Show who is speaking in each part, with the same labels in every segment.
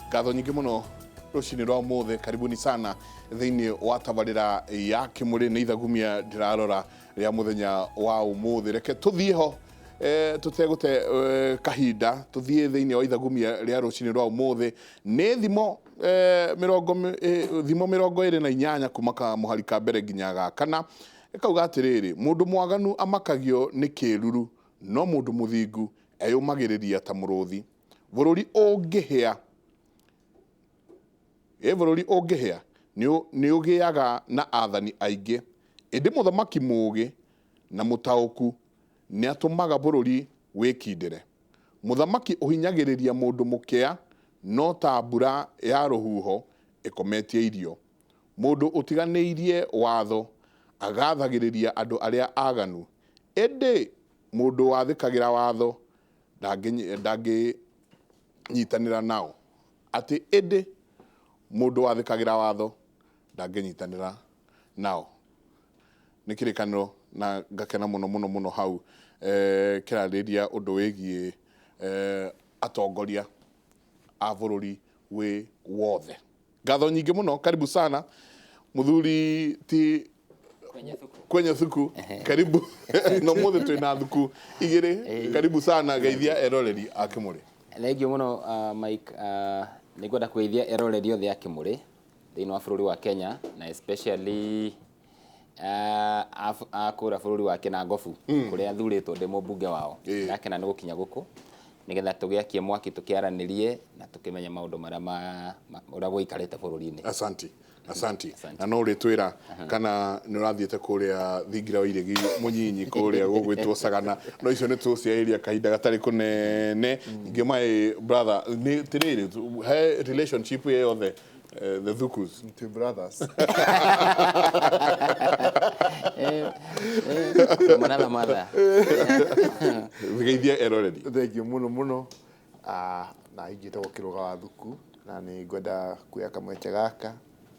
Speaker 1: Ngatho nyingĩ mũno rũcinĩ rwa ũmũthĩ. Karibuni sana thĩinĩ wa tabarĩra ya Kĩmũrĩ. Nĩ ithagumia ndĩrarora rĩa mũthenya wa ũmũthĩ. Reke tũthiĩ ho tũtegũte kahinda, tũthiĩ thĩinĩ wa ithagumia rĩa rũcinĩ rwa ũmũthĩ. Nĩ thimo thimo 28 kuma kamũhari ka mbere nginya ga kana. Ĩkauga atĩrĩrĩ, mũndũ mwaganu amakagio nĩ kĩruru, no mũndũ mũthingu eyũmagĩrĩria ta mũrũthi. Bũrũri ũngĩhĩa, ĩ bũrũri ũngĩhĩa nĩ ũgĩaga na athani aingĩ, ĩndĩ mũthamaki mũũgĩ na mũtaũku nĩatũmaga bũrũri wĩkindĩre. Mũthamaki ũhinyagĩrĩria mũndũ mũkĩa no ta mbura ya rũhuho ĩkometie irio. Mũndũ ũtiganĩirie watho agaathagĩrĩria andũ arĩa aaganu, ĩndĩ mũndũ wathĩkagĩra watho ndangĩnyitanĩra nao. Atĩ ĩndĩ mũndũ wathĩkagĩra watho ndangĩnyitanĩra nao. Nĩ kĩrĩkanĩro na ngakena mũno mũno mũno hau kĩrarĩrĩria ũndũ wĩgiĩ atongoria a bũrũri wĩ wothe. Ngatho nyingĩ mũno, karibu sana mũthuri ti kwenye thuku, karibu no mũthĩ twĩna thuku igĩrĩ. Karibu sana, geithia eroreri a Kĩmũrĩ.
Speaker 2: Thank you mũno Mike. Nĩ ngwenda kũgeithia eroreri othe a Kĩmũrĩ thĩinĩ wa bũrũri wa Kenya na especially a kũrĩa bũrũri wa Kĩnangobu kũrĩa thurĩtwo ndĩ mũmbunge wao. Ndakena nĩ gũkinya gũkũ nĩgetha tũgĩakie mwaki, tũkĩaranĩrie na tũkĩmenye maũndũ marĩa ũrĩa gũikarĩte bũrũri-inĩ.
Speaker 1: Asanti, asanti. Na no ũrĩtwĩra kana nĩ ũrathiĩte kũrĩa thingira wa iregi mũnyinyi kũrĩa gũgwĩtwo Sagana, no icio nĩ tũciarĩria kahinda gatarĩ kũnene. Ningĩ my brother, nĩ tirĩrĩ he relationship ĩ yothe, the Thukus.
Speaker 3: Two brothers.
Speaker 2: From another mother.
Speaker 1: Geithia eroreri.
Speaker 3: Thank you mũno mũno. Na ingĩtagwo Kĩrũga wa Thuku na nĩ ngwenda kuoya kamweke gaka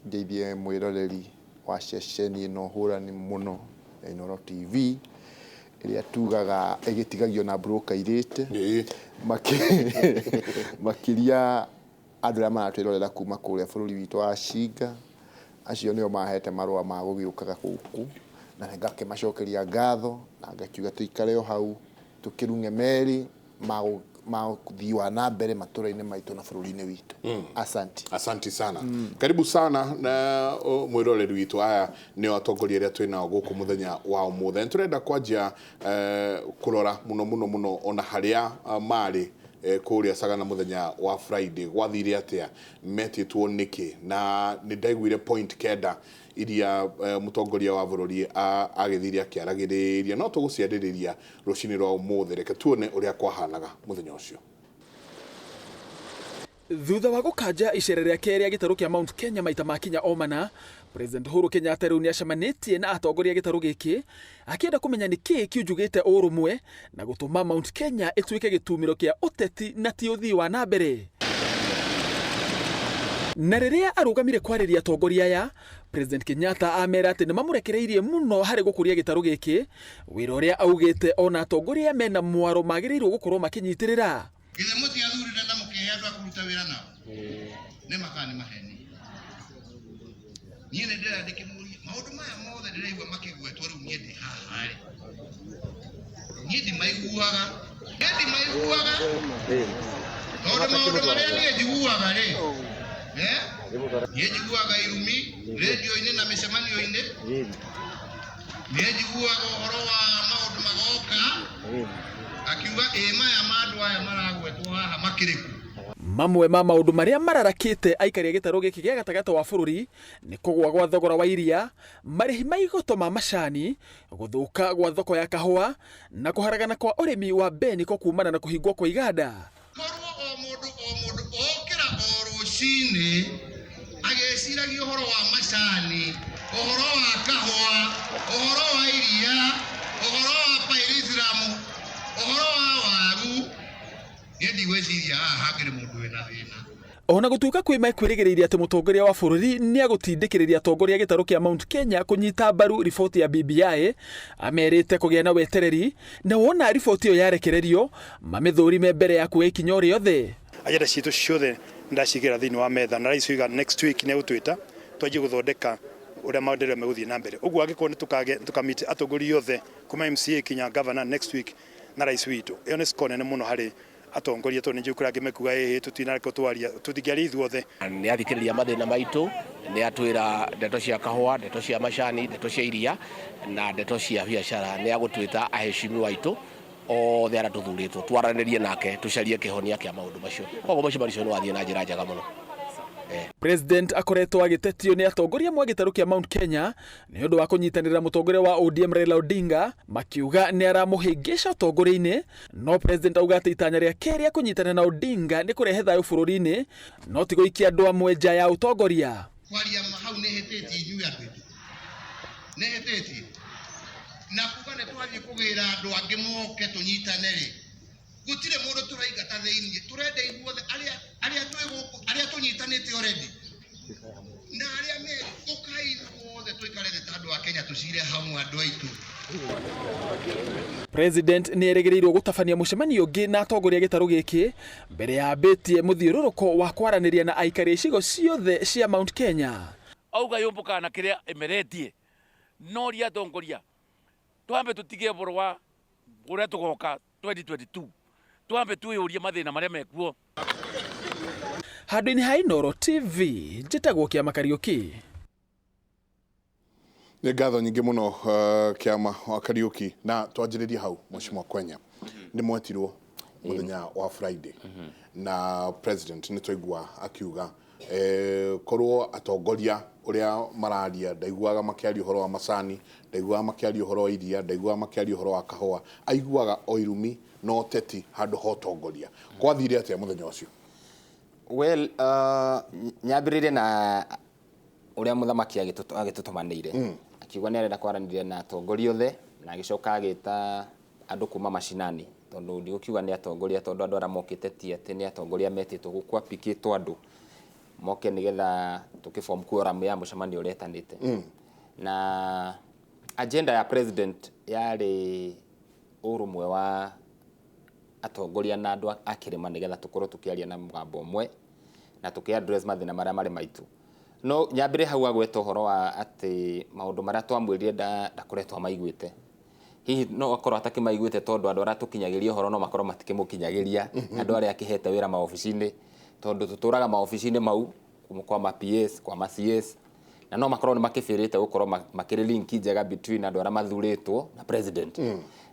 Speaker 3: ngeithie mwĩroreri wa ceceni ĩno hũrani mũno ya Inooro TV ĩrĩa tugaga ĩgĩtigagio na broker irĩte. Makĩria andũ arĩa maratwĩrorera kuma kũrĩa bũrũri witũ wa Cinga, acio nĩo mahete marũa ma gũgĩũkaga gũkũ, na ngakĩmacokeria ngatho na ngakiuga tũikare o hau tũkĩrung'e merĩ ma ũthii wa na mbere matũra-inĩ maitũ na bũrũri-inĩ witũ. Asanti.
Speaker 1: Asanti sana. Karibu sana na mwĩroreri witũ. Aya nĩo atongoria arĩa twĩ nao gũkũ mũthenya wa ũmũthĩ. Nĩ tũrenda kwanjia kũrora mũno mũno mũno ona harĩa marĩ kũrĩa Sagana mũthenya wa Friday. Gwathire atĩa? Metĩtwo nĩkĩ? Na nĩ ndaiguire point 9 iria mũtongoria wa bũrũri agĩthire akĩaragĩrĩria, no tũgũciarĩrĩria rũcinĩ rwa ũmũthĩ. Reke tuone ũrĩa kwahanaga mũthenya ũcio.
Speaker 4: Thutha wa gũkanja icera rĩake rĩa gĩtarũ kĩa Mount Kenya maita makinya o mana, President Uhuru Kenyatta rĩu nĩacemanĩtie na atongoria a gĩtarũ gĩkĩ akĩenda kũmenya nĩ kĩĩ kĩunjugĩte ũrũmwe na gũtũma Mount Kenya ĩtuĩke gĩtumĩro kĩa ũteti na ti ũthii wa na mbere. Na rĩrĩa arũgamire kwarĩria atongoria aya, President Kenyatta amera atĩ nĩmamũrekereirie mũno harĩ gũkũria gĩtarũ gĩkĩ, wĩra ũrĩa augĩte ona atongoria mena mwaro magĩrĩirwo gũkorwo makĩnyitĩrĩra.
Speaker 5: Githĩ mũtiathurire na mũkĩhe andũ a kũruta wĩra nao? Nĩ ma kana nĩ maheni? Niĩ nĩ ndĩrenda ndĩkĩmũrie maũndũ maya mothe ndĩraigua makĩgwetwo rĩu niĩ ndĩ haha rĩ, niĩ ndimaiguaga, niĩ ndimaiguaga tondũ maũndũ marĩa niĩ njiguaga rĩ, niĩ njiguaga irumi rĩndiũ-inĩ na mĩcemanio-inĩ, niĩ njiguaga ũhoro wa maũndũ magoka, akiuga ĩ maya ma andũ aya maragwetwo haha makĩrĩ kũ?
Speaker 4: Mamwe ma maũndũ marĩa mararakĩte aikari a gĩtarũ gĩkĩ gĩa gatagatĩ wa bũrũri nĩ kũgũa gwa thogora wa iria, marĩhi ma igoto ma macani, gũthũka gwa thoko ya kahũa na kũharagana kwa ũrĩmi wa mbeniko kumana na kũhingwo kwa iganda.
Speaker 5: Korwo o mũndũ o mũndũ okĩra o rũcinĩ agĩciragia ũhoro wa macani, ũhoro wa kahũa, ũhoro wa iria, ũhoro wa pyrethrum, ũhoro wa waru, niĩ ndigwĩciria haha hakĩrĩ mũndũ wĩna thĩna.
Speaker 4: Ona gũtuĩka kwĩ mekwĩrĩgĩrĩire atĩ mũtongoria wa bũrũri nĩagũtindĩkĩrĩria atongoria a gĩtarũ kĩa Mount Kenya kũnyita mbaru riboti ya BBI, amerĩte kũgĩa na wetereri na wona riboti ĩyo yarekererio mamĩthũrime mbere ya kuoya ikinya o rĩothe.
Speaker 6: Agenda citũ ciothe Ndacigĩra thĩinĩ wa metha na rais oiga next week nĩ egũtwĩta twanjie gũthondeka ũrĩa maendeleo megũthiĩ na mbere. Ũguo angĩkorwo nĩ tũkamit atongoria othe kuma MCA kinya governor next week na rais witũ, ĩyo nĩ score nene mũno harĩ atongoria, tondũ nĩ njũĩ kũrĩ angĩ mekuga ĩhĩ tũtinareke twaria, tũtingĩaria ithuothe.
Speaker 7: Nĩ athikĩrĩria mathĩna maitũ, nĩ atwĩra ndeto cia kahũa, ndeto cia macani, ndeto cia iria na ndeto cia biacara. Nĩ agũtwĩta aheshimiwa aitũ othe arĩa tũthurĩtwo twaranĩrie nake, tũcarie kĩhonia kĩa maũndũ macio. Koguo mũcemanio ũcio nĩ wathiĩ na njĩra njega mũno.
Speaker 4: President akoretwo agĩtetio nĩ atongoria amwe a gĩtarũ kĩa Mount Kenya nĩ ũndũ wa kũnyitanĩra mũtongoria wa ODM Raila Odinga, makiuga nĩ aramũhĩngĩca ũtongoria-inĩ. No president auga atĩ itanya rĩake rĩa kũnyitanĩra na Odinga nĩ kũrehe thayũ bũrũri-inĩ, no ti gũikia andũ amwe nja ya ũtongoria.
Speaker 5: Kwaria ma hau nĩ hĩtĩtie, inyuĩ andũ aitũ, nĩ hĩtĩtie na kuga nĩ twathiĩ kũgĩra andũ angĩ moke tũnyitane rĩ, gũtirĩ mũndũ tũraingata thĩiniĩ. Tũrenda ithuothe arĩa twĩ gũkũ, arĩa tũnyitanĩte already na arĩa me ũkai, ithuothe tũikare thĩ ta andũ a Kenya, tũcire hamwe, andũ aitũ.
Speaker 4: President nĩ erĩgĩrĩirwo gũtabania mũcemanio ũngĩ na atongoria gĩtarũ gĩkĩ mbere ya ambĩtie mũthiũrũrũko wa kwaranĩria na aikari a icigo ciothe cia Mount Kenya.
Speaker 8: Auga yũmbũkaga na kĩrĩa ĩmeretie, no ria atongoria twambe tũtige ũhoro wa ũrĩa tũgoka 2022, twambe twĩyũrie mathĩna marĩa mekuo.
Speaker 4: Handũ-inĩ ha Inooro TV, njĩtagwo Kĩama Kariũki.
Speaker 1: Nĩ ngatho nyingĩ mũno, Kĩama wa Kariũki. Na twanjĩrĩrie hau, Mheshimiwa Kwenya, nĩ mwetirwo mũthenya wa Friday na president, nĩ twaigua akiuga korwo atongoria ũrĩa mararia, ndaiguaga makĩaria ũhoro wa macani, ndaiguaga makĩaria ũhoro wa iria, ndaiguaga makĩaria ũhoro wa kahũa, aiguaga o irumi na ũteti handũ ha ũtongoria. Kwathire atĩa mũthenya ũcio?
Speaker 2: Well, nyambĩrĩrie na ũrĩa mũthamaki agĩtũtũmanĩire, akiuga nĩ arenda kwaranĩria na atongoria othe, na agĩcoka agĩta andũ kuma macinani, tondũ ndigũkiuga nĩ atongoria, tondũ andũ arĩa mokĩte ti atĩ nĩ atongoria metĩtwo, gũkwapikĩtwo andũ moke nĩgetha tũkĩform quorum ya mũcemanio ũrĩa etanĩte. Na agenda ya president yarĩ ũrũmwe wa atongoria na andũ a kĩrĩma, nĩgetha tũkorwo tũkĩaria na mũgambo ũmwe na tũkĩ address mathĩna marĩa marĩ maitũ. No nyambĩre hau agweta ũhoro wa atĩ maũndũ marĩa twamwĩrire ndakoretwo amaiguĩte. Hihi no akorwo atakĩmaiguĩte tondũ andũ arĩa tũkinyagĩria ũhoro no makorwo matikĩmũkinyagĩria, andũ arĩa akĩhete wĩra maobici-inĩ, tondũ tũtũraga maobici-inĩ mau kwa ma PS, kwa ma CS, na no makorwo nĩ makĩbĩrĩte gũkorwo makĩrĩ link njega between andũ arĩa mathurĩtwo na president.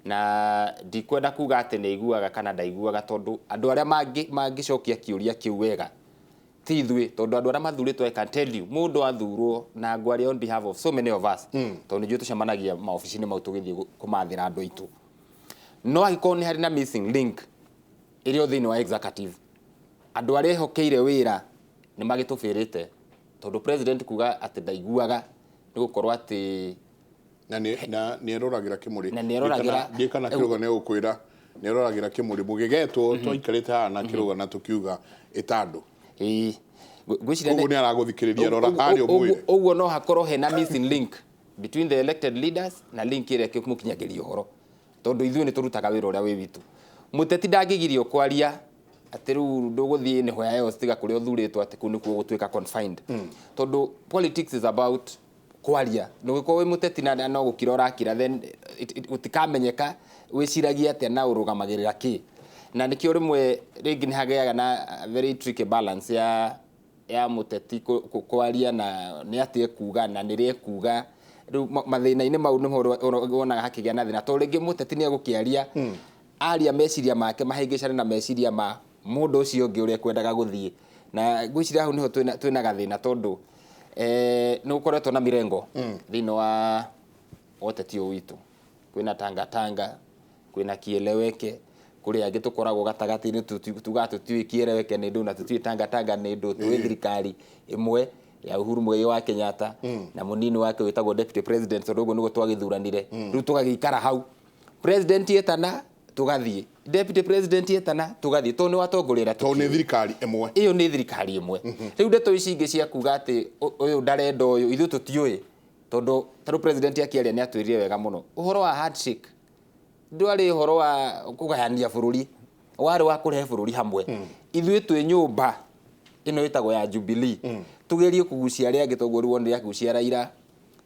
Speaker 2: Na ndikwenda kuga atĩ nĩ aiguaga kana ndaiguaga, tondũ andũ arĩa mangĩcokia kĩũria kĩu wega ti ithuĩ, tondũ andũ arĩa mathurĩtwo, I can tell you, mũndũ athurwo na ngwaria on behalf of so many of us, tondũ nĩ njũĩ tũcemanagia maobici-inĩ mau tũgĩthiĩ kũmathĩra andũ aitũ. No angĩkorwo nĩ harĩ na missing link ĩrĩ o thĩinĩ wa executive, andũ arĩa ehokeire wĩra nĩ magĩtũbĩrĩte, tondũ president kuga atĩ ndaiguaga nĩ gũkorwo atĩ
Speaker 1: Na nĩ eroragĩra kĩmũrĩ.
Speaker 2: Na nĩ eroragĩra-
Speaker 1: Ndiĩ kana kĩrũga nĩ gũkwĩra nĩ eroragĩra kĩmũrĩ mũgĩgetwo, twaikarĩte haha na kĩrũga na tũkiuga ĩtandũ.
Speaker 2: Ĩĩ. Ngwĩciria
Speaker 1: Koguo nĩ aragũthikĩrĩria, rora harĩa ũmwĩre.
Speaker 2: Ũguo no hakorwo hena missing link between the elected leaders na link ĩrĩa ĩkĩmũkinyagĩria ũhoro, tondũ ithuĩ nĩ tũrutaga wĩra ũrĩa wĩ witũ. Mũteti ndangĩgirio kwaria atĩ rĩu ndũgũthiĩ nĩ hoya else tiga kũrĩa ũthurĩtwo, atĩ kũu nĩkuo gũtuĩka confined, tondũ politics is about kwaria. Ndũgĩkorwo wĩ mũteti na no gũkira ũrakira, then gũtikamenyeka wĩciragia atĩa na ũrũgamagĩrĩra kĩ. Na nĩkĩo rĩmwe rĩngĩ nĩ hagĩaga na a very tricky balance ya mũteti kwaria na nĩ atĩ ekuga na nĩ ekuga. Rĩu mathĩna-inĩ mau nĩho wonaga hakĩgĩa na thĩna, tondũ rĩngĩ mũteti nĩ egũkĩaria aria meciria make mahĩngĩcane na meciria ma mũndũ ũcio ũngĩ ũrĩa ekwendaga gũthiĩ. Na ngwĩciria hau nĩho twĩna gathĩna, tondũ nĩ gũkoretwo na mirengo thĩinĩ wa ũteti ũyũ witũ. Kwĩna tangatanga, kwĩna kieleweke, kũrĩ angĩ tũkoragwo gatagatĩ-inĩ, tugaga tũtiũĩ kieleweke nĩ ndũ na tũtiũĩ tangatanga nĩ ndũ. Tũĩ thirikari ĩmwe ya Uhuru Muigai wa Kenyatta na mũnini wake wĩtagwo deputy president, tondũ ũguo nĩguo twagĩthuranire. Rĩu tũgagĩikara hau, president etana tũgathiĩ, deputy president etana tũgathiĩ, tondũ nĩ watongoria ũrĩa
Speaker 1: Tondũ nĩ
Speaker 2: tũkiũĩ.
Speaker 1: Thirikari ĩmwe.
Speaker 2: Ĩyo nĩ thirikari ĩmwe. Rĩu ndeto ici ingĩ cia kuga atĩ ũyũ ndarenda ũyũ, ithuĩ tũtiũĩ, tondũ tarĩu president akĩaria nĩ atwĩrire wega mũno ũhoro wa handshake ndwarĩ ũhoro wa kũgayania bũrũri, warĩ wa kũrehe bũrũri hamwe. Ithuĩ twĩ nyũmba Ĩno ĩtagwo ya Jubilee. Tugerie kũgucia arĩa angĩ toguo rĩu wonire akĩgucia Raila,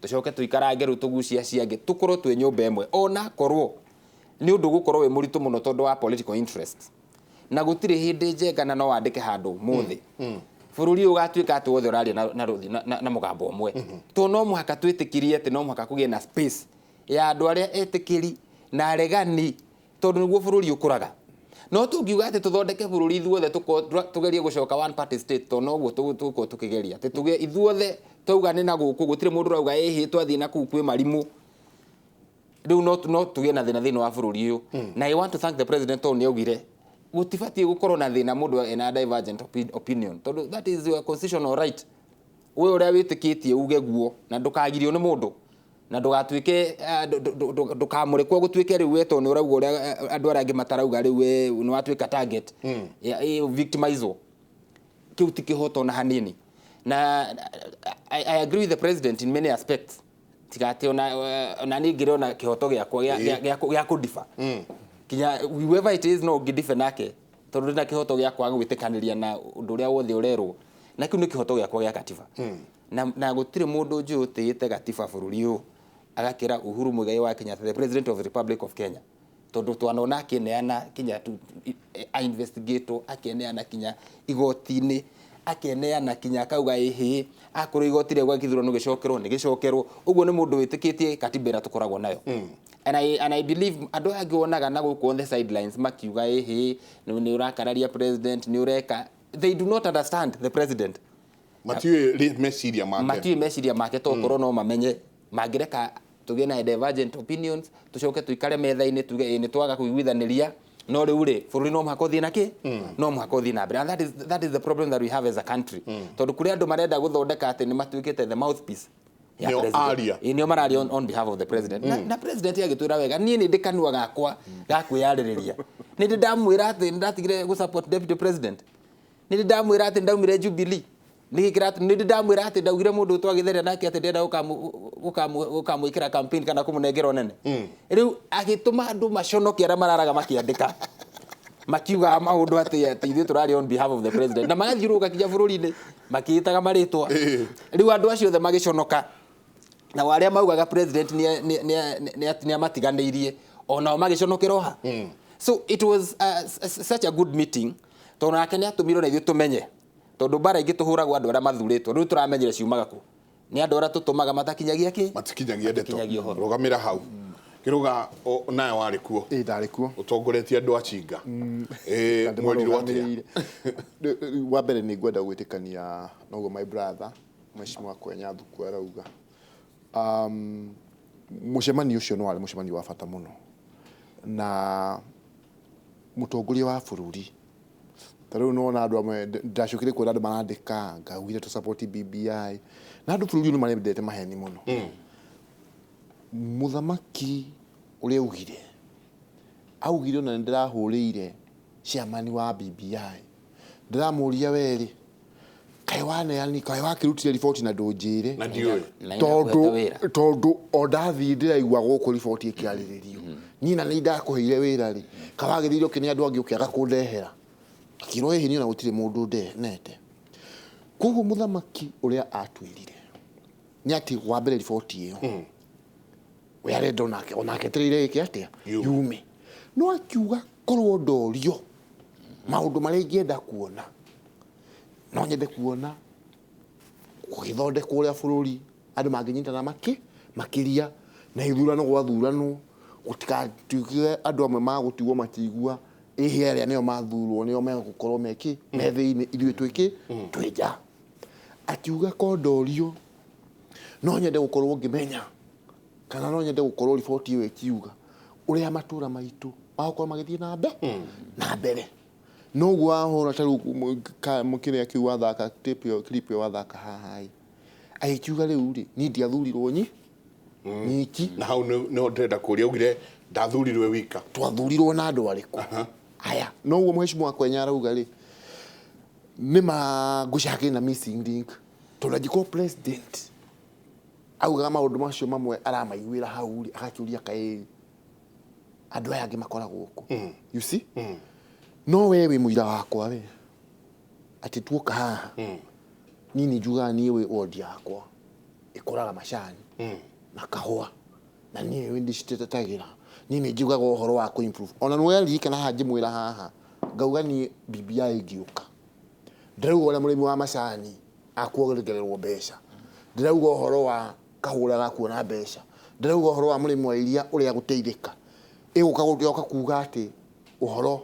Speaker 2: tũcoke tũikarange rĩu tũgucie acio angĩ, tũkorwo twĩ nyũmba ĩmwe, ona korwo nĩ ũndũ ũgũkorwo wĩ mũritũ mũno tondũ wa political interest. Na gũtirĩ hĩndĩ njenga na no wandĩke handũ mũthĩ bũrũri ũyũ ũgatuĩka atĩ wothe ũraria na mũgambo ũmwe, tondũ no mũhaka twĩtĩkirie atĩ no mũhaka kũgĩe na space ya andũ arĩa etĩkĩri na aregani, tondũ nĩguo bũrũri ũkũraga. No tũngiuga atĩ tũthondeke bũrũri ithuothe tũgerie gũcoka one party state, tondũ noguo tũgũkorwo tũkĩgeria atĩ tũgĩe ithuothe twauga nĩ na gũkũ, gũtirĩ mũndũ ũrauga ĩhĩ twathiĩ na kũu kwĩ marimũ. Rĩu no tũgĩe na thĩna thĩinĩ wa bũrũri ũyũ. Na I want to thank the president tondũ nĩ augire gũtibatiĩ gũkorwo na thĩna mũndũ ena divergent opinion, tondũ that is your constitutional right. We ũrĩa wĩtĩkĩtie uge guo na ndũkagirio nĩ mũndũ na ndũgatuĩke ndũkamũrekwo gũtuĩke rĩu we tondũ nĩ ũrauga ũrĩa andũ arĩa angĩ matarauga, rĩu we nĩ watuĩka target victimizwo. Kĩu ti kĩhoto na hanini. Na I agree with the president in many aspects, tiga atĩ ona niĩ ngĩrĩ kĩhoto gĩakwa gĩa kũdifa kinya whoever it is, no ngĩdife nake tondũ ndĩna kĩhoto gĩa kwaga gwĩtĩkanĩria na ũndũ ũrĩa wothe ũrerwo, na kĩu nĩ kĩhoto gĩakwa gĩa katiba. Na gũtirĩ mũndũ njũĩ ũtĩĩte gatiba bũrũri ũyũ agakĩra Uhuru Muigai wa Kenyatta, the president of the Republic of Kenya, tondũ twanona akĩneana kinya a investigatwo, akeneana kinya igoti-inĩ, akeneana kinya akauga ĩhĩ akorwo igoti rĩa gwa gĩthurano gĩcokerwo nĩ gĩcokerwo. Ũguo nĩ mũndũ wĩtĩkĩtie katiba ĩrĩa tũkoragwo nayo. And I believe andũ aya angĩ wonaga na gũkũ on the sidelines makiuga ĩhĩ nĩ ũrakararia president, nĩ ũreka, they do not understand the president.
Speaker 1: Matiũĩ meciria make.
Speaker 2: Matiũĩ meciria make, tokorwo no mamenye mangĩreka tũgĩe na divergent opinions, tũcoke tũikare metha-inĩ tuge ĩ nĩ twaga kũiguithanĩria, no rĩu rĩ bũrũri no mũhaka ũthiĩ na kĩ no mũhaka ũthiĩ na mbere. And that is the problem that we have as a country, tondũ kũrĩ andũ marenda gũthondeka atĩ nĩ matuĩkĩte the mouthpiece ya
Speaker 1: Nĩo
Speaker 2: president.
Speaker 1: Aria.
Speaker 2: Ĩ, nĩo mararia on behalf of the president. Na president agĩtwĩra wega, niĩ nĩ ndĩ kanua gakwa ga kwĩyarĩrĩria. Nĩ ndĩ ndamwĩra atĩ nĩ ndatigire gũ support deputy president? Nĩ ndĩ ndamwĩra atĩ ndaumire Jubilee? Nĩ ndĩ ndamwĩra atĩ ndaugire mũndũ twagĩtheria nake atĩ ndĩrenda gũkamwĩkĩra campaign kana kũmũnengera ũnene? Rĩu agĩtũma andũ maconoke arĩa mararaga makĩandĩka makiugaga maũndũ atĩ ithuĩ tũraria on behalf of the president, na magathiũrũrũka kinya bũrũri-inĩ makĩĩtaga marĩtwa. Rĩu andũ acio othe magĩconoka, nao arĩa maugaga president nĩ amatiganĩirie onao magĩconokera oha. So it was such a good meeting, tondũ nake nĩ atũmirwo na ithuĩ tũmenye, tondũ mbara ingĩ tũhũragwo andũ arĩa mathurĩtwo. Rĩu tũramenyire ciumaga kũ, nĩ andũ arĩa tũtũmaga matakinyagia kĩ.
Speaker 1: Matikinyagia ndeto.
Speaker 2: Matikinyagia ũhoro.
Speaker 1: Rũgamĩra hau kĩrũga nawe warĩ kuo.
Speaker 3: Ĩ, ndarĩ kuo.
Speaker 1: Ũtongoretie andũ a Chinga. Ĩ, mwerirwo atĩa?
Speaker 3: Ndĩmarũgamĩrĩire. Wa mbere nĩ ngwenda gwĩtĩkania noguo my brother Mheshimiwa Kwenya Thuku arauga. Mũcemanio ũcio nĩ warĩ mũcemanio wa bata mũno, na mũtongoria wa bũrũri ta rĩu nĩwona andũ amwe ndacokire kuona andũ marandĩka ngaugire tũ support BBI, na andũ bũrũri ũyũ nĩ marendete maheni mũno. Mũthamaki ũrĩa augire, augire ona nĩ ndĩrahũrĩire chairman wa BBI, ndĩramũria werĩ kaĩ waneani, kaĩ wakĩrutire riboti na ndũnjĩre?
Speaker 1: Na ndiũĩ.
Speaker 2: Na
Speaker 3: tondũ
Speaker 2: inakũhete wĩra.
Speaker 3: Tondũ o ndathiĩ ndĩraigua gũkũ riboti ĩkĩarĩrĩrio, niĩ na nĩ ndakũheire wĩra rĩ, kawagĩrĩire ũkĩne andũ angĩ ũkĩaga kũndehera. Akĩrwo ĩhĩ niĩ ona gũtirĩ mũndũ ndenete. Koguo mũthamaki ũrĩa atwĩrire nĩ atĩ wa mbere riboti ĩyo we arenda onake etereire ĩke atĩa?
Speaker 1: Yume.
Speaker 3: Yume. No akiuga korwo ndorio maũndũ marĩa ingĩenda kuona, no nyende kuona gũgĩthondekwo ũrĩa bũrũri andũ mangĩnyitana makĩria na ithurano gwathuranwo gũtigatuĩke andũ amwe magũtigwo matigua ĩhĩ arĩa nĩo mathurwo nĩo megũkorwo meki me thĩinĩ, ithuĩ twĩkĩ twĩ nja. Akiuga ko ndorio no nyende gũkorwo ngĩmenya kana no nyende gũkorwo riboti ĩyo ĩkiuga ũrĩa matũra maitũ magũkorwo magĩthiĩ na mbere. Noguo wahũra ta rĩu kĩrĩa kĩu wathaka tape ĩyo, clip ĩyo wathaka haha ĩ, agĩkiuga rĩu rĩ niĩ ndiathurirwo nyiki.
Speaker 1: Na hau nĩho ndĩrenda kũria, augire ndathurirwe wika.
Speaker 3: Twathurirwo na andũ arĩkũ aya? Noguo mheshimiwa Kwenya arauga rĩ, nĩ ma ngũcakĩ na missing link, tondũ angĩkorwo president augaga maũndũ macio mamwe aramaiguĩra hau rĩ, agakĩũria kaĩ andũ aya angĩ makoragwo kũ? You see, no we wĩ mũira wakwa we. Atĩ tuoka haha niĩ nĩ njugaga niĩ wĩ ward yakwa ĩkũraga macani na kahũa na niĩ nĩ ndĩcitetagĩra, niĩ nĩ njugaga ũhoro wa kũ improve. Ona nĩ weririkana haha ngĩmwĩra haha ngauga niĩ BBI ĩngĩũka ndĩrauga ũrĩa mũrĩmi wa macani akuongererwo mbeca, ndĩrauga ũhoro wa kahũa gakuona mbeca, ndĩrauga ũhoro wa mũrĩmi wa iria ũrĩa gũteithĩka. Ĩgũka yoka kuga atĩ ũhoro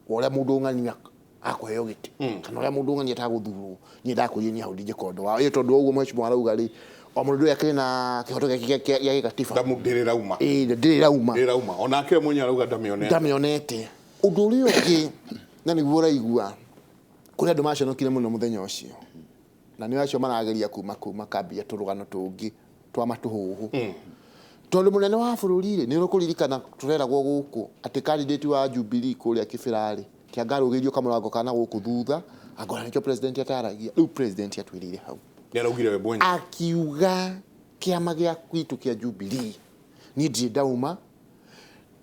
Speaker 3: wa ũrĩa mũndũ ng'ania akũheo gĩtĩ kana ũrĩa mũndũ ng'ania atagũthurwo, niĩ ndakwĩrire niĩ hau ndingĩka ũndũ wa ĩ tondũ ũguo mheshimiwa arauga rĩ, o mũndũ ũrĩa akĩrĩ na kĩhoto gĩake gĩa gĩkatiba.
Speaker 1: Ndamu ndĩrĩrauma.
Speaker 3: Ĩ ndĩrĩrauma.
Speaker 1: Ndĩrĩrauma onake mwenye arauga ndamĩonete.
Speaker 3: Ndamĩonete. Ũndũ ũrĩa ũngĩ na nĩguo ũraigua kũrĩ andũ maconokire mũno mũthenya ũcio, na nĩ acio marageria kuma kũu makambia tũrũgano tũngĩ twa matũhũhũ, tondũ mũnene wa bũrũri rĩ, nĩ ũkũririkana tũreragwo gũkũ atĩ candidate wa Jubilee kũrĩa Kĩbĩra rĩ, kĩangarũgĩirio kamũrango kana gũkũ thutha angona nĩkĩo president ataragia. Rĩu president atwĩrĩire hau.
Speaker 1: Nĩ araugire we mwenye.
Speaker 3: Akiuga kĩama gĩa gwitũ kĩa Jubilee niĩ ndirĩ ndauma,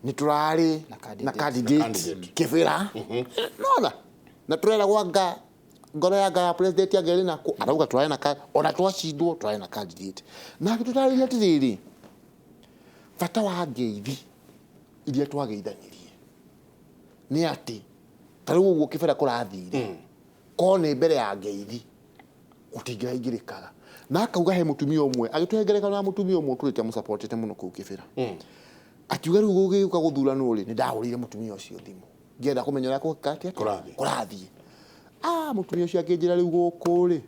Speaker 3: nĩ tũrarĩ na candidate
Speaker 1: candidate.
Speaker 3: Kĩbĩra nona na tũreragwo anga ngoro ya nga ya president angĩrĩ nako, arauga tũrarĩ na ona twacindwo tũrarĩ na candidate. Na agĩtũtarĩria atĩrĩrĩ, bata wa ngeithi iria twageithanirie nĩ atĩ ta rĩu ũguo Kĩbĩra kũrathire korwo nĩ mbere ya ngeithi gũtingĩraingĩrĩkaga. Na akauga he mũtumia ũmwe agĩtũhe ngerekano ya mũtumia ũmwe ũtũrĩte amũsupportete mũno kũu Kĩbĩra, akiuga rĩu gũgĩũka gũthuranwo rĩ, nĩ ndahũrĩire mũtumia ũcio thimũ ngĩenda kũmenya ũrĩa kũgĩka atĩa.
Speaker 1: Kũrathiĩ.
Speaker 3: Kũrathiĩ. Mũtumia ũcio akĩnjĩra rĩu gũkũ rĩ,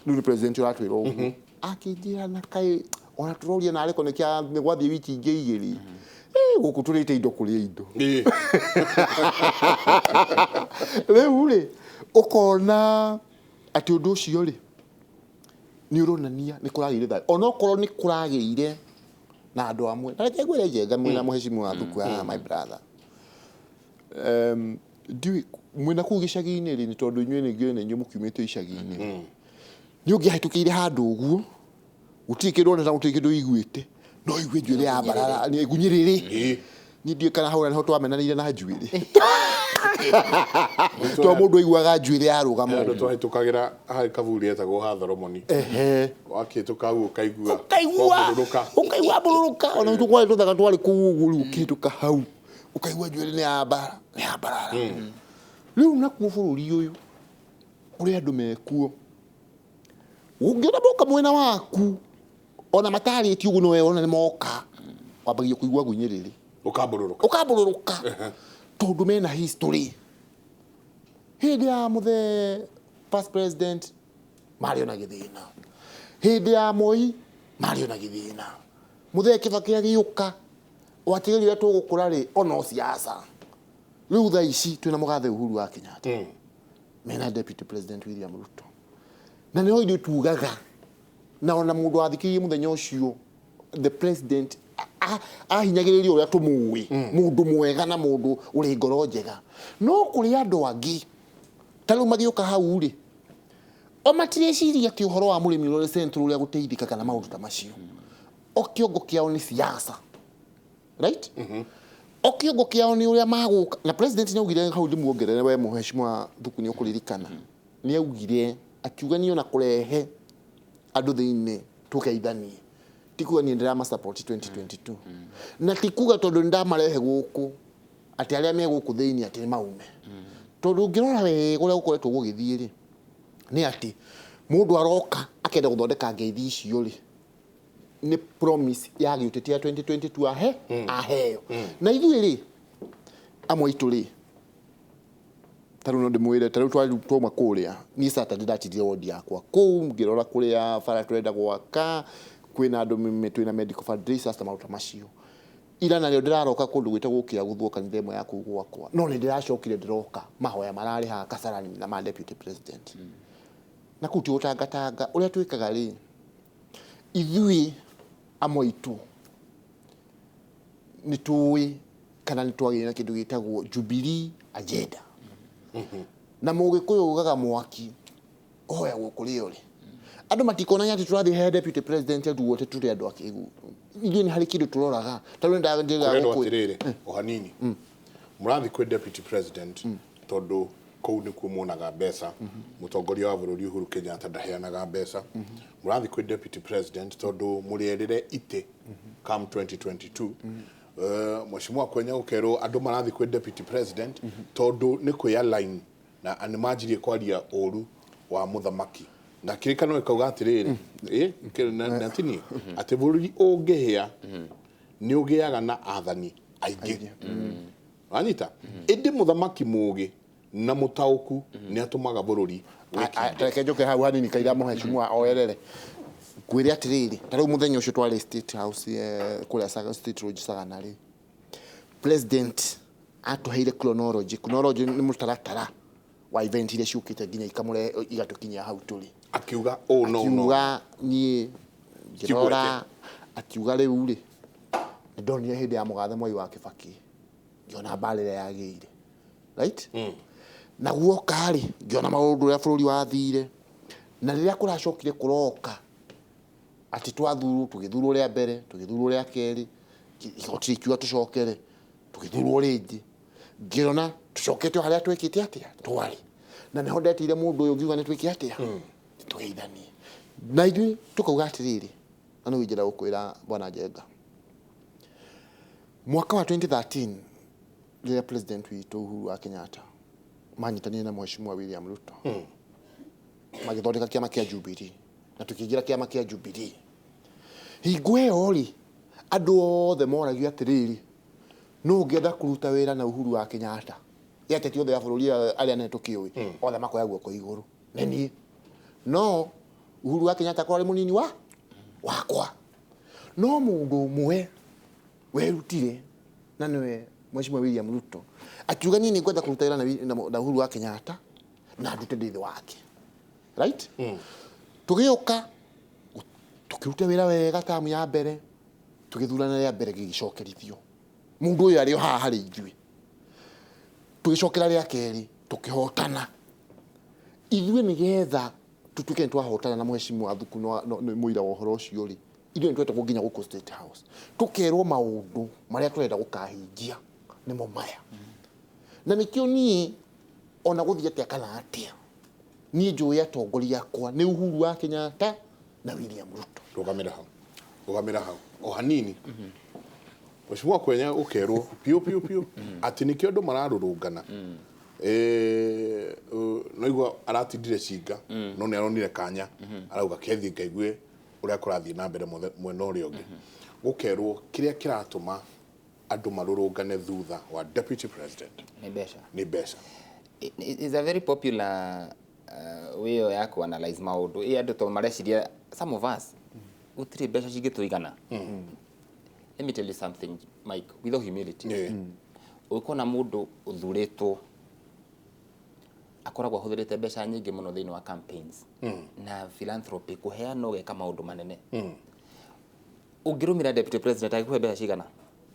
Speaker 3: rĩu nĩ president ũratwĩra ũguo, akĩnjĩra na kaĩ ona tũroria narĩ ko nĩ gwathiĩ wiki ingĩ igĩrĩ, gũkũ tũrĩte indo kũrĩa indo. Rĩu rĩ ũkona atĩ ũndũ ũcio rĩ nĩ ũronania nĩ kũragĩire thayũ, onokorwo nĩ kũragĩire na andũ amwe. Na reke ngwĩre Njenga mwĩna mũhecimu wa Thuku haha, my brother, ndiũĩ mwĩna kũu gĩcagi-inĩ rĩ, nĩ tondũ inyuĩ nĩ ngĩũĩ nĩ inyuĩ mũkiumĩte icagi-inĩ, nĩ ũngĩahĩtũkĩire handũ ũguo gũtirĩ kĩndũ wonete na gũtirĩ kĩndũ ũiguĩte, no igue njuĩrĩ ya mbarara nĩ ngunyĩrĩrĩ. Niĩ ndiũĩ kana hau nĩho twamenanĩire na njuĩrĩ, to mũndũ aiguaga njuĩrĩ yarũgama
Speaker 1: Andũ
Speaker 3: ũguo.
Speaker 1: twahĩtũkagĩra harĩ kaburi etagwo ha Thoromoni. Wakĩhĩtũka hau ũkaigua
Speaker 3: ũkaigua
Speaker 1: wambũrũrũka.
Speaker 3: Ũkaigua mbũrũrũka ona itũ kwarĩ tũthaka twarĩ kũu ũguo, rĩu ũkĩhĩtũka hau ũkaigua njuĩrĩ nĩ yambara nĩ yambarara. Rĩu nakuo bũrũri ũyũ kũrĩ andũ mekuo ũngĩona moka mwena waku ona matarĩtie ũguo, no we wona nĩ moka wambagia kũigua ngunyĩrĩrĩ.
Speaker 1: Ũkambũrũrũka.
Speaker 3: Ũkambũrũrũka tondũ mena history. Hĩndĩ ya mũthee past president marĩ ona gĩthĩna, hĩndĩ ya Moi marĩ ona gĩthĩna, mũthee Kĩbakĩ agĩũka watigĩrĩra tũgũkũra rĩ ono siasa. Rĩu thaa ici twĩna mũgathe Uhuru wa Kenyatta mena deputy president William Ruto, na nĩho ithuĩ tugaga na ona mũndũ wathikĩrĩirie mũthenya ũcio the president ahinyagĩrĩria ũrĩa tũmũĩ, mũndũ mwega na mũndũ ũrĩ ngoro njega. No kũrĩ andũ angĩ ta rĩu magĩũka hau rĩ, o matireciria atĩ ũhoro wa mũrĩmi ũrĩa central ũrĩa gũteithĩka kana maũndũ ta macio, o kĩongo kĩao nĩ siasa, right? O kĩongo kĩao nĩ ũrĩa magũka. Na president nĩ augire hau, ndĩmuongerere we mũheshimiwa Thuku nĩ ũkũririkana, nĩ augire akiuga niĩ ona kũrehe andũ thĩinĩ tũgeithanie ti kuga niĩ ndĩramasupport 2022, na ti kuga tondũ nĩ ndamarehe gũkũ atĩ arĩa me gũkũ thĩinĩ atĩ nĩ maume, tondũ ũngĩrora wega ũrĩa gũkoretwo gũgĩthiĩ rĩ, nĩ atĩ mũndũ aroka akenda gũthondeka ngeithi icio rĩ, nĩ promise ya gĩũteti ya 2022 ahe aheo. Na ithuĩ rĩ, amwe aitũ rĩ, ta rĩu no ndĩmwĩre, ta rĩu twauma kũrĩa, niĩ Saturday ndatindire wodi yakwa kũu ngĩrora kũrĩa bara tũrenda gwaka, kwĩna andũ twĩna medical fundraisers na maũndũ ta macio. Ira narĩo ndĩraroka kũndũ gwĩtagwo Kĩaguthwo, kanitha ĩmwe ya kũu gwakwa, no nĩ ndĩracokire ndĩroka mahoya mararĩ haha Kasarani na ma deputy president, na kũu ti gũtangatanga ũrĩa twĩkaga rĩ, ithuĩ amwe aitũ nĩ tũĩ kana nĩ twagĩire na kĩndũ gĩtagwo Jubilee agenda, na mũgĩkũyũ ugaga mwaki ũhoyagwo kũrĩa ũrĩ. Andũ matikonania atĩ tũrathiĩ he deputy president andũ othe tũrĩ andũ akĩgu, ithuĩ nĩ harĩ kĩndũ tũroraga ta rĩu
Speaker 1: Kũrerwo atĩrĩrĩ, o hanini, mũrathiĩ kwĩ deputy president tondũ Kũu nĩkuo muonaga mbeca. Mũtongoria wa bũrũri Uhuru Kenyatta ndaheanaga mbeca. Mũrathiĩ kwĩ deputy president tondũ mũrĩerĩre itĩ come 2022. Mheshimiwa Kwenya, gũkerwo andũ marathiĩ kwĩ deputy president tondũ nĩ kwĩ align na nĩ manjirie kwaria ũru wa mũthamaki, na kĩrĩkanĩro gĩkauga atĩrĩrĩ, na ti niĩ, atĩ bũrũri ũngĩhĩa nĩ ũgĩaga na athani aingĩ, wanyita? Ĩndĩ mũthamaki mũgĩ na mũtaũku nĩ atũmaga bũrũri wĩkinde.
Speaker 3: Reke njoke hau hanini kaira mũhecimua oerere ngwĩre atĩrĩrĩ, ta rĩu mũthenya ũcio twarĩ State House, kũrĩa State Lodge Sagana rĩ, president atũheire chronology. Chronology nĩ mũtaratara wa event iria ciũkĩte nginya ikamũrehe igatũkinyia hau tũrĩ.
Speaker 1: Akiuga ũũ no no
Speaker 3: Akiuga niĩ ngĩrora, akiuga rĩu rĩ, nĩ ndonire hĩndĩ ya mũgathe Mwai wa Kĩbakĩ, ngĩona mbara ĩrĩa yagĩire, right? Na guoka rĩ, ngĩona maũndũ ũrĩa bũrũri wathire, na rĩrĩa kũracokire kũroka atĩ twathurwo, tũgĩthurwo rĩa mbere, tũgĩthurwo rĩa kerĩ, igoti rĩkiuga tũcokere, tũgĩthurwo rĩngĩ, ngĩona tũcokete o harĩa twekĩte atĩa twarĩ, na nĩho ndetĩire mũndũ ũyũ ngiuga nĩ twĩke atĩa, tũgeithanie. Na ithuĩ tũkauga atĩrĩrĩ, na nĩguo ingĩenda gũkwĩra, Bwana Njenga, mwaka wa 2013 rĩrĩa president witũ Uhuru wa Kenyatta manyitanire na Mheshimiwa William Ruto, magĩthondeka kĩama kĩa Jubilee, na tũkĩingĩra kĩama kĩa Jubilee, hingo ĩyo rĩ, andũ othe moragio atĩrĩrĩ, nũ ũngĩenda kũruta wĩra na Uhuru wa Kenyatta? Ĩ ateti othe a bũrũri arĩa anene tũkĩũĩ, othe makoya guoko igũrũ, nĩ niĩ. No Uhuru wa Kenyatta akorwo arĩ mũnini wa wakwa, no mũndũ ũmwe werutire, na nĩwe Mheshimiwa William Ruto, akiuga niĩ nĩ ngwenda kũruta wĩra na Uhuru wa Kenyatta na ndute ndĩ thĩ wake, right? Tũgĩũka tũkĩruta wĩra wega tamu ya mbere, tũgĩthurana rĩa mbere, gĩgĩcokerithio mũndũ ũyũ arĩ o haha harĩ ithuĩ. Tũgĩcokera rĩa kerĩ, tũkĩhotana ithuĩ. Nĩgetha tũtuĩke nĩ twahotana, na Mheshimiwa Thuku nĩ mũira wa ũhoro ũcio rĩ, ithuĩ nĩ twetagwo nginya gũkũ State House, tũkerwo maũndũ marĩa tũrenda gũkahingia nĩmo maya. Na nĩkĩo niĩ ona gũthiĩ atĩa kana atĩa, niĩ njũĩ atongoria akwa nĩ Uhuru wa Kenyatta na William Ruto.
Speaker 1: Rũgamĩra hau, rũgamĩra hau o hanini. Mheshimiwa Kwenya, ũkerwo piũ piũ piũ atĩ nĩkĩo andũ mararũrũngana. Noigua aratindire cinga, no nĩ aronire kanya, arauga kethiĩ ngaigue ũrĩa kũrathiĩ na mbere mwena ũrĩa ũngĩ. Gũkerwo kĩrĩa kĩratũma andũ marũrũngane thutha wa deputy president
Speaker 2: nĩ mbeca.
Speaker 1: Nĩ mbeca.
Speaker 2: It's a very popular way ĩyo ya kuanalyze maũndũ. Ĩ andũ to mareciria, some of us gũtirĩ mbeca cingĩtũigana. Let me tell you something, Mike, with all humility, ũngĩkona mũndũ ũthurĩtwo akoragwo ahũthĩrĩte mbeca nyingĩ mũno thĩinĩ wa campaigns na philanthropy, kũheana, ũgeka maũndũ manene. Ũngĩrũmĩra deputy president, angĩkũhe mbeca cigana?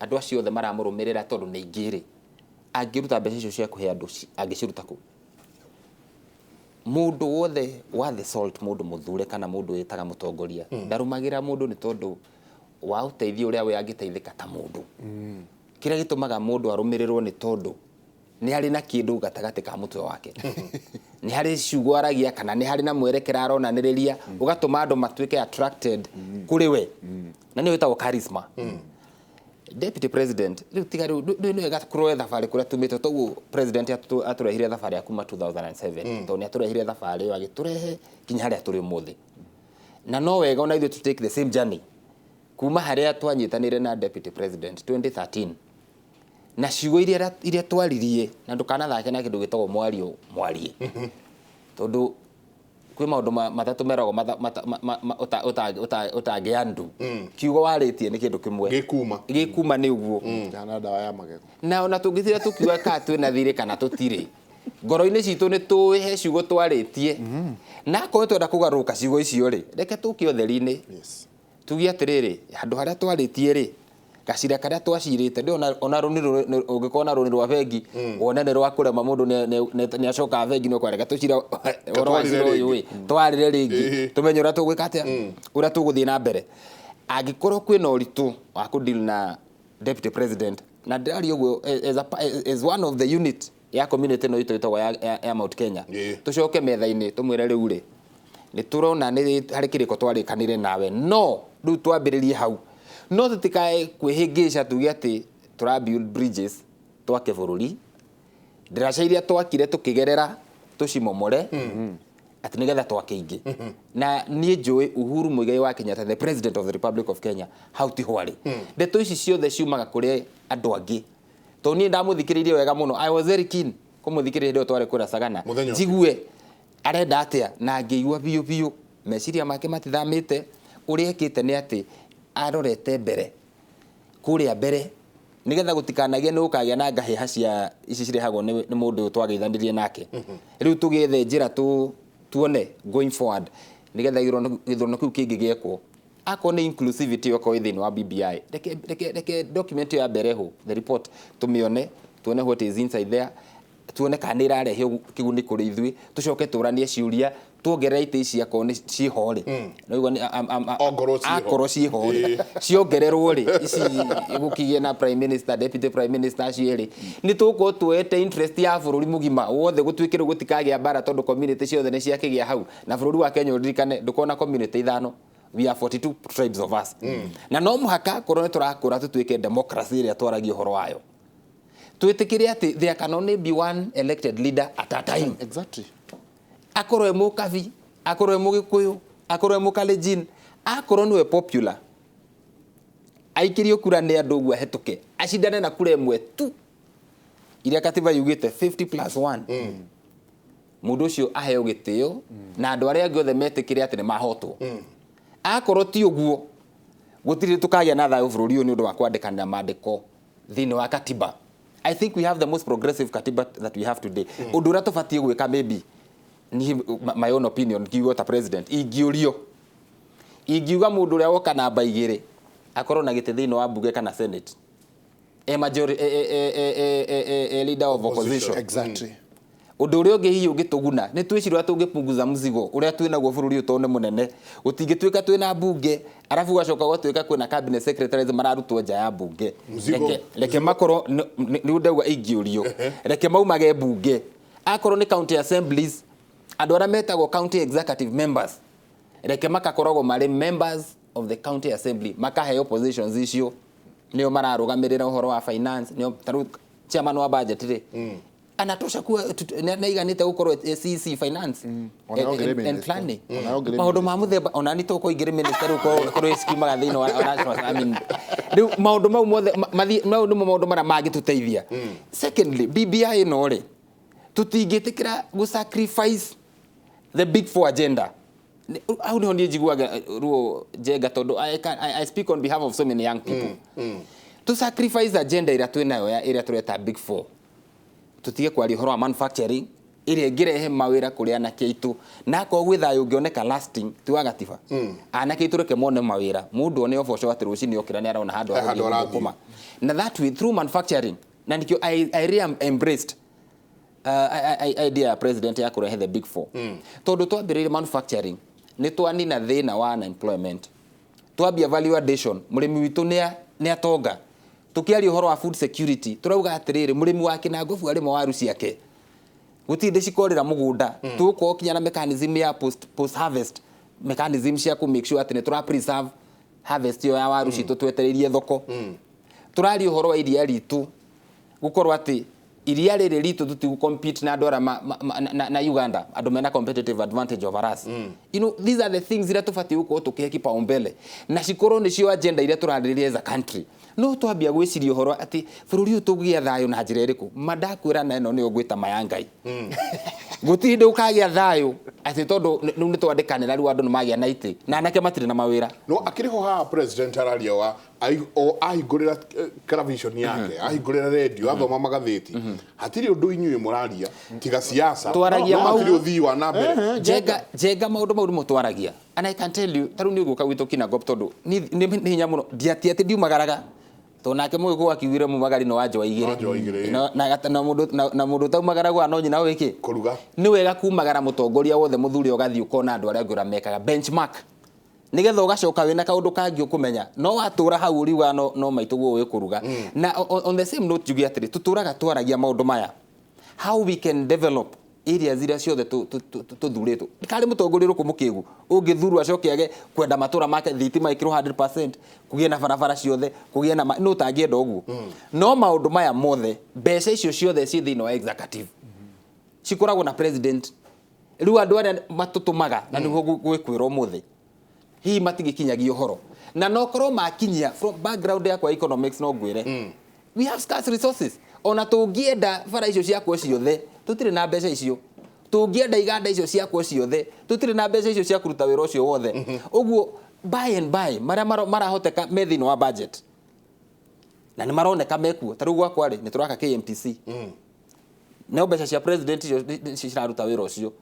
Speaker 2: Andũ acio othe maramũrũmĩrĩra tondũ nĩ aingĩ rĩ, angĩruta mbeca icio cia kũhe andũ, angĩciruta kũ? Mũndũ wothe wa the salt, mũndũ mũthure kana mũndũ wĩtaga mũtongoria, ndarũmagĩra mũndũ nĩ tondũ wa ũteithio ũrĩa we angĩteithĩka ta mũndũ. Kĩrĩa gĩtũmaga mũndũ arũmĩrĩrwo nĩ tondũ nĩ harĩ na kĩndũ gatagatĩ ka mũtwe wake, nĩ harĩ ciugo aragia kana nĩ harĩ na mwerekera aronanĩrĩria ũgatũma andũ matuĩke attracted kũrĩ we, na nĩyo ĩtagwo charisma. Deputy president rĩu, tiga rĩu, nĩ wega kũrore thabarĩ kũrĩa tumĩte. Toguo president atũrehire thabarĩ ya kuma 2007, tondũ nĩ atũrehire thabarĩ ĩyo agĩtũrehe nginya harĩa tũrĩ ũmũthĩ, na no wega ona ithuĩ to take the same journey kuma harĩa twanyitanĩire na deputy president 2013 na ciugo iria twaririe. Na ndũkanathake na kĩndũ gĩtagwo mwario mwarie, tondũ kwĩ maũndũ matatũ meragwo ũtangĩandu. Kiugo warĩtie nĩ kĩndũ kĩmwe.
Speaker 1: Gĩkuma.
Speaker 2: Gĩkuma nĩ ũguo.
Speaker 3: Kana ndawa ya magego.
Speaker 2: Na ona tũngĩtira tũkiuga kana twĩna thirĩ kana tũtirĩ, ngoro-inĩ citũ nĩ tũĩ he ciugo twarĩtie, na akorwo twenda kũgarũrũka ciugo icio rĩ, reke tũke ũtheri-inĩ, tuge atĩrĩrĩ, handũ harĩa twarĩtie rĩ, gacira karĩa twacirĩte ndĩ ona rũni ũngĩkorwo na rũni rwa bengi, wone nĩ rwa kũrema, mũndũ nĩ acokaga bengi no kwareka tũcira ũhoro wa
Speaker 1: Twarĩre
Speaker 2: cira ũyũ
Speaker 1: rĩngĩ.
Speaker 2: ĩ twarĩre rĩngĩ, tũmenye ũrĩa tũgwĩka atĩa, ũrĩa tũgũthiĩ na mbere. Angĩkorwo kwĩna ũritũ wa kũdeal na deputy president, na ndĩraria ũguo as one of the unit. Ya community ĩno itũ ĩtagwo ya Mount Kenya. Tũcoke metha-inĩ, tũmwĩre rĩu rĩ, nĩ tũrona nĩ harĩ kĩrĩko twarĩkanire nawe, no rĩu twambĩrĩrie hau, no tũtikae kwĩhĩngĩca tuge atĩ tũra build bridges twake bũrũri. Ndaraca iria twakire tũkĩgerera tũcimomore atĩ nĩgetha twake ingĩ. Na niĩ njũĩ Uhuru Muigai wa Kenyatta, the President of the Republic of Kenya, hau tiho arĩ. Ndeto ici ciothe ciumaga kũrĩ andũ angĩ, tondũ niĩ ndamũthikĩrĩirie wega mũno. I was very keen kũmũthikĩrĩria hĩndĩ ĩyo twarĩ kũrĩa Sagana.
Speaker 1: Mũthenya ũcio.
Speaker 2: Njigue arenda atĩa, na ngĩigua biũ biũ meciria make matithamĩte. Ũrĩa ekĩte nĩ atĩ arorete mbere kũrĩa mbere, nĩgetha gũtikanagĩe nĩ gũkagĩa na ngahĩha cia ici cirehagwo nĩ mũndũ ũyũ twageithanirie nake. Rĩu tũgĩethe njĩra tuone going forward, nĩgetha gĩthurano kĩu kĩngĩ gĩekwo, akorwo nĩ inclusivity yokorwo ĩ thĩinĩ wa BBI. Reke document ĩyo ya mbere ho, the report, tũmĩone, tuone what is inside there, tuone kana nĩ ĩrarehe kĩguni kũrĩ ithuĩ, tũcoke tũranie ciũria, tuongerera itĩ ici akorwo nĩ ciĩho rĩ. Nĩũigua nĩ-
Speaker 1: Ongorwo ciĩho.
Speaker 2: Akorwo ciĩho rĩ, ciongererwo rĩ, ici gũkĩgĩe na prime minister, deputy prime minister acio erĩ, nĩ tũgũkorwo tuoete interest ya bũrũri mũgima wothe, gũtuĩke rĩu gũtikagĩa mbara, tondũ community ciothe nĩ ciakĩgĩa hau. Na bũrũri wa Kenya, ũririkane, ndũkorwo na community ithano, we are 42 tribes of us. Na no mũhaka korwo nĩ tũrakũra tũtuĩke democracy ĩrĩa twaragia ũhoro wayo, twĩtĩkĩre atĩ there can only be one elected leader at a time. Akorwo e mũkabi, akorwo e mũgĩkũyũ, akorwo e mũkalenjin, akorwo nĩwe popular, aikĩrio kura nĩ andũ ũguo, ahĩtũke, acindane na kura ĩmwe tu iria katiba yugĩte, 50 plus 1. Mũndũ ũcio aheo gĩtĩo na andũ arĩa angĩ othe metĩkĩre atĩ nĩ mahotwo. Akorwo ti ũguo, gũtirĩ tũkagĩa na thayũ bũrũri ũyũ nĩ ũndũ wa kwandĩkanĩra mandĩko thĩinĩ wa katiba. I think we have the most progressive katiba that we have today. Ũndũ ũrĩa tũbatiĩ gwĩka, maybe niĩ, my own opinion, ngiuga ta president, ingĩũrio, ingiuga mũndũ ũrĩa woka namba 2 akorwo na gĩtĩ thĩinĩ wa mbunge kana senate, e majority, e leader of opposition. Ũndũ ũrĩa ũngĩ hihi ũngĩtũguna nĩ twĩcire ũrĩa tũngĩpunguza mzigo ũrĩa twĩ naguo bũrũri ũyũ, tondũ nĩ mũnene. Gũtingĩtuĩka twĩna mbunge, arabu gũgacoka gũgatuĩka kwĩna cabinet secretaries mararutwo nja ya mbunge. Reke makorwo nĩ ndauga ingĩũrio, reke maumage mbunge. Akorwo nĩ county assemblies, andũ arĩa metagwo county executive members, reke makakoragwo marĩ members of the county assembly, makaheo positions icio, nĩo mararũgamĩrĩra ũhoro wa finance, nĩo tarĩu chairman wa budget rĩ, anatosha kuwa nĩ aiganĩte gũkorwo e CEC finance
Speaker 3: Ona no ngĩrĩ
Speaker 2: and
Speaker 3: minister.
Speaker 2: planning.
Speaker 3: Ona no ngĩrĩ
Speaker 2: Maũndũ ma mũthemba ona nĩ tũkũ ingĩrĩ minister rĩu, korwo cikiumaga thĩinĩ wa national, I mean, rĩu maũndũ mau mothe mau nĩmo maũndũ marĩa mangĩtũteithia. Secondly, BBI ĩno rĩ, tũtingĩtĩkĩra gũ sacrifice the big four agenda. Hau niho niĩ njiguaga ruo, Njenga, tondũ I speak on behalf of so many young people. To sacrifice agenda ĩrĩa twĩ nayo ya ĩrĩa tũreta big four, tutige kwaria ũhoro wa manufacturing ĩrĩa ĩngĩrehe mawĩra kũrĩ anake aitũ, na akorwo gwĩ thayũ ũngĩoneka lasting ti wa gatiba, anake aitũ reke mone mawĩra, mũndũ one oboco atĩ rũcinĩ okĩra nĩ arona handũ
Speaker 1: Handũ
Speaker 2: aragũthiĩ
Speaker 1: arathiĩ.
Speaker 2: gũthũkũma. Na that way through manufacturing, na nikĩo I really embraced idea ya president ya kũrehe the big four, tondũ twambĩrĩirie manufacturing nĩ twanina thĩna wa unemployment, twambia value addition, mũrĩmi witũ nĩ atonga. Tũkĩaria ũhoro wa food security, tũrauga atĩrĩrĩ, mũrĩmi wa Kĩnangobu arĩma waru ciake, gũtirĩ ndĩ cikorĩra mũgũnda. Tũgũkorwo kinya na mechanism ya post harvest mechanism cia kũ make sure atĩ nĩ tũra preserve harvest ĩyo ya waru citũ twetereirie thoko. Tũraria ũhoro wa iria ritũ, gũkorwo atĩ iria rĩrĩ ritũ tũtigũ compete na andũ arĩa na Uganda, andũ mena competitive advantage over us. These are the things iria tũbatiĩ gũkorwo tũkĩhe kipaumbele na cikorwo nĩcio agenda iria tũrarĩrĩria as a country. No twambia gwĩciria ũhoro atĩ bũrũri ũyũ tũgĩa thayũ na njĩra ĩrĩkũ, ma ndakwĩra na ĩno nĩyo ngwĩta ma ya Ngai, gũtirĩ hĩndĩ ũkagĩa thayũ atĩ tondũ rĩu nĩ twandĩkanĩra, rĩu andũ nĩ magĩa na itĩ na anake matirĩ na mawĩra.
Speaker 1: No akĩrĩ ho haha president araria wa o ahingũrĩra television yake, ahingũrĩra radio, athoma magathĩti, hatirĩ ũndũ inyuĩ mũraria tiga siasa.
Speaker 2: Twaragia
Speaker 1: No hatirĩ ũthii wa na mbere.
Speaker 2: Njenga, Njenga, maũndũ mau nĩmo twaragia, and I can tell you, tarĩu nĩ ũgũka gwitũ Kinangop, tondũ nĩ hinya mũno ndiati atĩ ndiumagaraga, tondũ nake mũgĩkũyũ akiugire mumagari no wanjwa igĩrĩ.
Speaker 1: Wanjwa igĩrĩ.
Speaker 2: Na mũndũ ũtaumagaragwo no nyina wĩkĩ
Speaker 1: kũruga.
Speaker 2: Nĩ wega kumagara mũtongoria wothe mũthuri, ũgathiĩ ũkona andũ arĩa angĩ ũrĩa mekaga, benchmark, nigetha ũgacoka wĩna kaũndũ kangĩ ũkũmenya, no watũra hau ũriuga no maitũ guo wĩ kũruga. Na on the same note, njuge atĩrĩ, tũtũraga twaragia maũndũ maya. How we can develop areas iria ciothe tũthurĩtwo. Karĩ mũtongoria ũrĩkũ mũkĩgu ũngĩthurwo acoke age kwenda matũra make thitima ĩkĩrwo 100%, kũgĩe na barabara ciothe, kũgĩe na nũ ũtangĩenda ũguo? No maũndũ maya mothe, mbeca icio ciothe ciĩ thĩinĩ wa executive, cikoragwo na president. Rĩu andũ arĩa matũtũmaga na nĩguo gwĩkwĩra ũmũthĩ hihi matigĩkinyagia ũhoro, na no korwo makinyia. From background yakwa ya economics, no ngwĩre we have scarce resources. Ona tũngĩenda bara icio ciakwo ciothe, tũtirĩ na mbeca icio. Tũngĩenda iganda icio ciakwo ciothe, tũtirĩ na mbeca icio cia kũruta wĩra ũcio wothe. Ũguo by and by marĩa marahoteka me thĩinĩ wa budget na nĩ maroneka mekuo. Ta rĩu gwakwa rĩ, nĩ tũraka KMTC, no mbeca cia president icio ciraruta wĩra ũcio.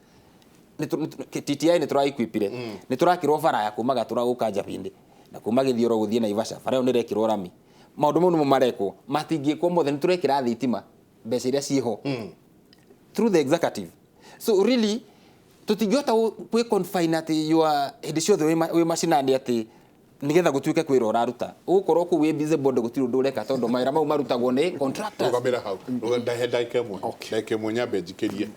Speaker 2: TTI nĩ tũraequipire, nĩ tũrakĩrwo bara ya kuma Gatũra gũka Njabinĩ na kuma Gĩthioro gũthiĩ Naivasha. Bara ĩyo nĩ ĩrekĩrwo rami. Maũndũ mau nĩmo marekwo, matingĩkwo mothe. Nĩ tũrekĩra thitima mbeca iria ciĩho through the executive. So really tũtingĩhota gwĩ confine atĩ you are hĩndĩ ciothe wĩ macinani atĩ nigetha gũtuĩke kwĩra ũraruta. Ũgũkorwo kũu wĩ busy body, gũtirĩ ũndũ ũreka, tondũ mawĩra mau marutagwo nĩ contractors.
Speaker 1: Rũgamĩra hau. Ndahe ndagĩka ĩmwe, ndagĩka ĩmwe nyambe njikĩrie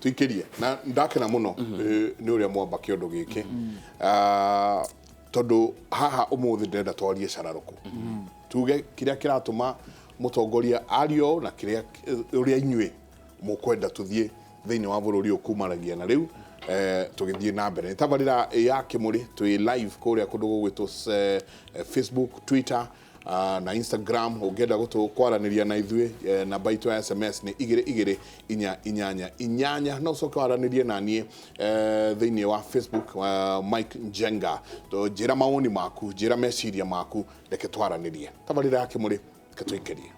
Speaker 1: tuikĩrie. Na ndakena mũno nĩ ũrĩa mwamba kĩondo gĩkĩ. Ah, tondũ haha ũmũthĩ ndĩrenda twarie cararũkũ, tuge kĩrĩa kĩratũma mũtongoria ario na kĩrĩa ũrĩa inyuĩ mũkwenda tũthiĩ thĩinĩ wa bũrũri ũyũ kumanagia na rĩu tũgĩthiĩ na mbere. Nĩ tabarĩra ya Kĩmũrĩ, twĩ live kũrĩa kũndũ gũgwĩtwo Facebook, Twitter na Instagram. Ũngĩenda gũtũ kwaranĩria na ithuĩ, namba itũ ya SMS nĩ 22488. No ũcoke waranĩrie na niĩ thĩinĩ wa Facebook, Mike Njenga. Njĩra mawoni maku, njĩra meciria maku, reke twaranĩrie. Tabarĩra ya Kĩmũrĩ, reke tũikĩrie.